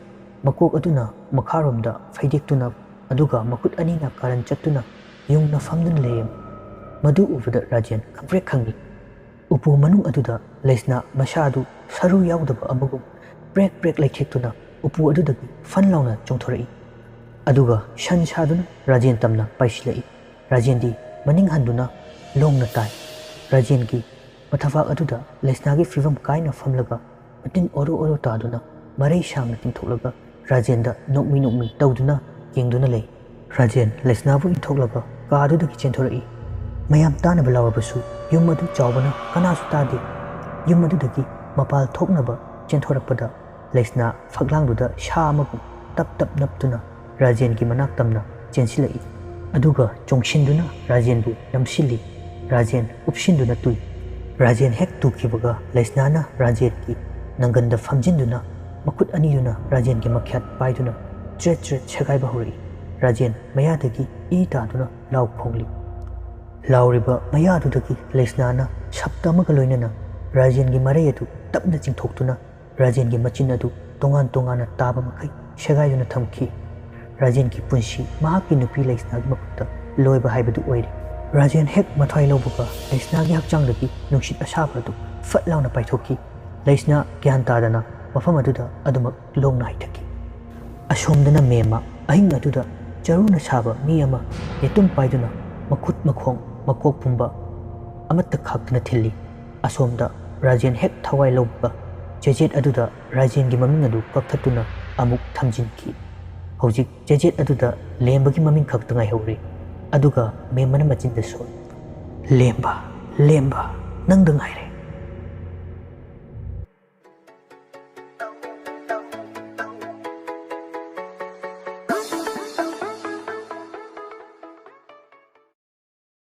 ꯃꯀꯣꯛ ꯑꯗꯨꯅ ꯃꯈꯥꯔꯣꯝꯗ ꯐꯩꯗꯦꯛꯇꯨꯅ, ꯑꯗꯨꯒ ꯃꯈꯨꯠ ꯑꯅꯤꯅ ꯀꯥꯔꯟ ꯆꯠꯇꯨꯅ ꯌꯨꯡꯅ ꯐꯝꯗꯨꯅ ꯂꯩꯔꯝꯃꯤ꯫ ꯃꯗꯨ ꯎꯕꯗ ꯔꯥꯖꯦꯟ ꯈꯪꯄ꯭ꯔꯦꯛ ꯈꯪꯉꯤ꯫ ꯎꯄꯨ ꯃꯅꯨꯡ ꯑꯗꯨꯗ ꯂꯩꯁꯅꯥ ꯃꯁꯥꯗꯨ ꯁꯔꯨ ꯌꯥꯎꯗꯕ ꯑꯃꯒꯨꯝ ꯄ꯭ꯔꯦꯛ ꯄ꯭ꯔꯦꯛ ꯂꯩꯊꯦꯛꯇꯨꯅ ꯎꯄꯨ ꯑꯗꯨꯗꯒꯤ ꯐꯟ ꯂꯥꯎꯅ ꯆꯣꯡꯊꯣꯔꯛꯏ꯫ ꯑꯗꯨꯒ ꯁꯟ ꯁꯥꯗꯨꯅ ꯔꯥꯖꯦꯟ ꯇꯝꯅ ꯄꯥꯏꯁꯤꯜꯂꯛꯏ꯫ ꯔꯥꯖꯦꯟꯗꯤ ꯃꯅꯤꯡ ꯍꯟꯗꯨꯅ ꯂꯣꯡꯅ ꯇꯥꯏ꯫ ꯔꯥꯖꯦꯟꯒꯤ ꯃꯊꯕꯥꯛ ꯑꯗꯨꯗ ꯂꯩꯁꯅꯥꯒꯤ ꯐꯤꯕꯝ ꯀꯥꯏꯅ ꯐꯝꯂꯒ ꯃꯇꯤꯟ ꯑꯣꯔꯣ ꯑꯣꯔꯣ ꯇꯥꯗꯨꯅ ꯃꯔꯩ ꯁꯥꯡꯅ ꯇꯤꯡꯊꯣꯛꯂꯒ ꯔꯥꯖꯦꯟꯗ ꯅꯣꯛꯃꯤ ꯅꯣꯛꯃꯤ ꯇꯧꯗꯨꯅ ꯌꯦꯡꯗꯨꯅ ꯂꯩ꯫ ꯔꯥꯖꯦꯟ ꯂꯩꯁꯅꯥꯕꯨ ꯏꯟꯊꯣꯛꯂꯒ ꯀꯥ ꯑꯗꯨꯗꯒꯤ ꯆꯦꯟꯊꯣꯔꯛꯏ꯫ ꯃꯌꯥꯝ ꯇꯥꯅꯕ ꯂꯥꯎꯔꯕꯁꯨ ꯌꯨꯝ ꯑꯗꯨ ꯆꯥꯎꯕꯅ ꯀꯅꯥꯁꯨ ꯇꯥꯗꯦ꯫ ꯌꯨꯝ ꯑꯗꯨꯗꯒꯤ ꯃꯄꯥꯜ ꯊꯣꯛꯅꯕ ꯆꯦꯟꯊꯣꯔꯛꯄꯗ ꯂꯩꯁꯅꯥ ꯐꯛꯂꯥꯡꯗꯨꯗ ꯁꯥ ꯑꯃꯒꯨꯝ ꯇꯞ ꯇꯞ ꯅꯞꯇꯨꯅ ꯔꯥꯖꯦꯟꯒꯤ ꯃꯅꯥꯛ ꯇꯝꯅ ꯆꯦꯟꯁꯤꯜꯂꯛꯏ꯫ ꯑꯗꯨꯒ ꯆꯣꯡꯁꯤꯟꯗꯨꯅ ꯔꯥꯖꯦꯟꯕꯨ ꯅꯝꯁꯤꯜꯂꯤ꯫ ꯔꯥꯖꯦꯟ ꯎꯞꯁꯤꯟꯗꯨꯅ ꯇꯨꯏ꯫ ꯔꯥꯖꯦꯟ ꯍꯦꯛ ꯇꯨꯈꯤꯕꯒ ꯂꯩꯁꯅꯥꯅ ꯔꯥꯖꯦꯟꯒꯤ ꯅꯪꯒꯟꯗ ꯐꯝꯖꯤꯟꯗꯨꯅ ꯃꯈꯨꯠ ꯑꯅꯤꯗꯨꯅ ꯔꯥꯖꯦꯟꯒꯤ ꯃꯈ꯭ꯌꯥꯠ ꯄꯥꯏꯗꯨꯅ ꯆ꯭ꯔꯦꯠ ꯆ꯭ꯔꯦꯠ ꯁꯦꯒꯥꯏꯕ ꯍꯧꯔꯛꯏ꯫ ꯔꯥꯖꯦꯟ ꯃꯌꯥꯗꯒꯤ ꯏ ꯇꯥꯗꯨꯅ ꯂꯥꯎ ꯈꯣꯡꯂꯤ꯫ ꯂꯥꯎꯔꯤꯕ ꯃꯌꯥꯗꯨꯗꯒꯤ ꯂꯩꯁꯅꯥꯅ ꯁꯞꯇ ꯑꯃꯒ ꯂꯣꯏꯅꯅ ꯔꯥꯖꯦꯟꯒꯤ ꯃꯔꯩ ꯑꯗꯨ ꯇꯞꯅ ꯆꯤꯡꯊꯣꯛꯇꯨꯅ ꯔꯥꯖꯦꯟꯒꯤ ꯃꯆꯤꯟ ꯑꯗꯨ ꯇꯣꯉꯥꯟ ꯇꯣꯉꯥꯟꯅ ꯇꯥꯕ ꯃꯈꯩ ꯁꯦꯒꯥꯏꯗꯨꯅ ꯊꯝꯈꯤ꯫ ꯔꯥꯖꯦꯟꯒꯤ ꯄꯨꯟꯁꯤ ꯃꯍꯥꯛꯀꯤ ꯅꯨꯄꯤ ꯂꯩꯁꯅꯥꯒꯤ ꯃꯈꯨꯠꯇ ꯂꯣꯏꯕ ꯍꯥꯏꯕꯗꯨ ꯑꯣꯏꯔꯦ꯫ ꯔꯥꯖꯦꯟ ꯍꯦꯛ ꯃꯊ꯭ꯋꯥꯏ ꯂꯧꯕꯒ ꯂꯩꯁꯅꯥꯒꯤ ꯍꯛꯆꯥꯡꯗꯒꯤ ꯅꯨꯡꯁꯤꯠ ꯑꯁꯥꯕ ꯑꯗꯨ ꯐꯠ ꯂꯥꯎꯅ ꯄꯥꯏꯊꯣꯛꯈꯤ꯫ ꯂꯩꯁꯅꯥ ꯒ꯭ꯌꯥꯟ ꯇꯥꯗꯅ ꯃꯐꯝ ꯑꯗꯨꯗ ꯑꯗꯨꯃꯛ ꯂꯣꯡꯅ ꯍꯩꯊꯈꯤ꯫ ꯑꯁꯣꯝꯗꯅ ꯃꯦꯝꯃ ꯑꯍꯤꯡ ꯑꯗꯨꯗ ꯆꯔꯨꯅ ꯁꯥꯕ ꯃꯤ ꯑꯃ ꯌꯦꯇꯨꯝ ꯄꯥꯏꯗꯨꯅ ꯃꯈꯨꯠ ꯃꯈꯣꯡ ꯃꯀꯣꯛ ꯄꯨꯝꯕ ꯑꯃꯠꯇ ꯈꯥꯛꯇꯅ ꯊꯤꯜꯂꯤ꯫ ꯑꯁꯣꯝꯗ ꯔꯥꯖꯦꯟ ꯍꯦꯛ ꯊꯋꯥꯏ ꯂꯧꯕꯒ ꯆꯦꯖꯦꯠ ꯑꯗꯨꯗ ꯔꯥꯖꯦꯟꯒꯤ ꯃꯃꯤꯡ ꯑꯗꯨ ꯀꯛꯊꯠꯇꯨꯅ ꯑꯃꯨꯛ ꯊꯝꯖꯤꯟꯈꯤ꯫ ꯍꯧꯖꯤꯛ ꯆꯦꯖꯦꯠ ꯑꯗꯨꯗ ꯂꯦꯝꯕꯒꯤ ꯃꯃꯤꯡ ꯈꯛꯇ ꯉꯥꯏꯍꯧꯔꯦ꯫ ꯑꯗꯨꯒ ꯃꯦꯝꯕꯅ ꯃꯆꯤꯟꯗ ꯁꯣꯟ, "ꯂꯦꯝꯕ, ꯂꯦꯝꯕ, ꯅꯪꯗ ꯉꯥꯏꯔꯦ꯫